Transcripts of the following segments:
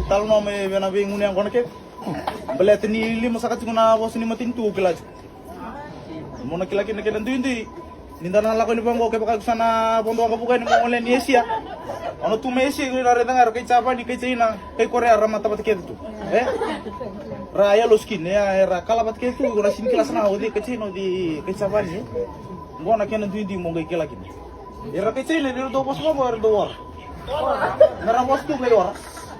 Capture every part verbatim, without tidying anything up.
Talanoa mai vei na veigunu yaqona kece. Baleta ni lima saka tiko na vosa ni matanitu au kila tiko. Mo na kila kina kena duidui. Ni da na lako yani vaqo kevaka iko sa na vodo waqavuka yani mo gole ni Esia. Au na tu mai Esia iko na raica ga era kai Japani, kai China, kai Korea ra mata vata kece tu. E? Ra yellow skin, e, era kala vata kece tu, iko na sini kila sara ga o cei kai China, o cei kai Japani, e? Qo na kena duidui mo qai kila kina. Era kai China ni ra dau vosa vaqo era dau ora. Na ra vosa tu qai ora.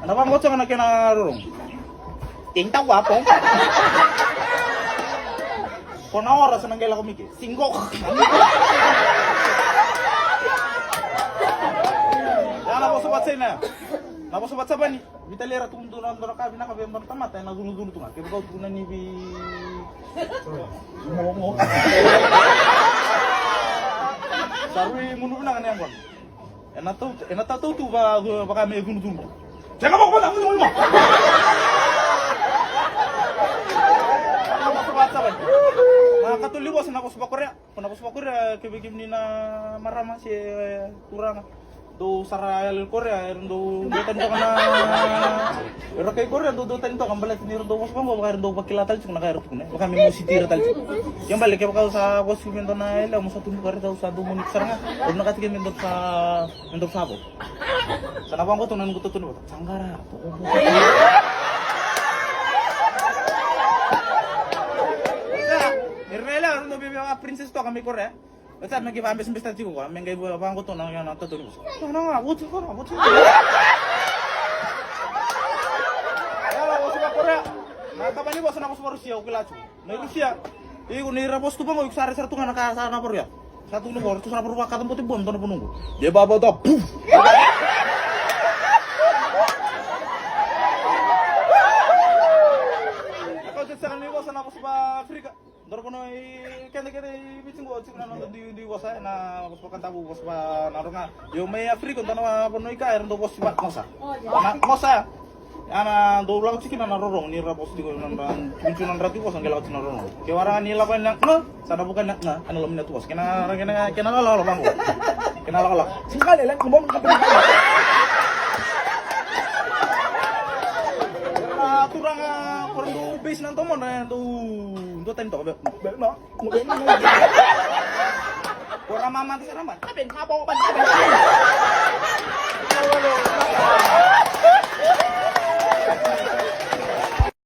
Na vaqo tiko na kena rorogo. Tinta wapo. Ko na ora sa na qai lako mai ke. Singo. Ya na vosa va China. Na vosa va Japani. Vitalia era tukuna tu na dua na ka vinaka vei dua na tamata ena cunucunu tu ga. Kevaka au tukuna ni vei momo. Sa rui gunu vinaka na yaqona. Ena tau, ena tatau tu va, vaka me cunucunu tu. Sega vaka na cunucunu. Na katolu ni vosa na vosa va Korea. Ko na vosa va Korea, kevei kemuni na marama se turaga. Dou sara yalo i Korea, era dou dua tani toka na. Era kai Korea, dou dua tani toka, baleta ni ra dou vosa vaqo, vaka era dou vakila tale tiko na ka era tukuna. Vaka me mositi ira tale tiko. Ke bale, kevaka au sa vosa tiko me dua na yalewa, mo sa tubu ka raica au sa dou moniti sara ga. Au na kati ke me dou sa, me dou sa vo. Sa na vaqo tu na noqu tautau ni vota. Saqara. Era yalewa, era dou via princess toka mai Korea. Ota me qai vabesabesa tiko koya, me qai vaqoto na, na tatou ni vosa. Na, na, na, oti koya, oti. Yala, vosa va Korea. Na kava ni vosa na vosa va Rusia, au kila tu. Na Rusia. Iko ni ra vosa tu vaqo, iko sa rai sara tu ga na ka sa na varu ya. Sa tu na varu, tu sa na varu vakacabote bua, me dua na vanua qo. De baba da, puf. Kau sa ni vosa na vosa va Afrika. Dua na vanua i keda, keda i Viti qo, tiko na noda dui, dui vosa, na vosa va Kadavu, vosa va Nadroga. Io mai Afrika, dua na vanua i ka, era dau vosa va Mosa. Na Mosa. Ana dau lako tiko na rorogo, ni ra vosa tiko na nodra, tiko na nodra dui vosa, qai lako tiko na rorogo. Ke wara ni lako na, na, sa na vuka na, na, ana lomina tu vosa. Kena, kena, kena lalawa vaqo. Kena lakolako. Singkale, lan, kumon, kumon. Na turaga, ko ra dau base na domo, na dau, dau tani toka, be, be, no. Ko ra mama, ko ra mama. Tabe, na bo, ban, tabe.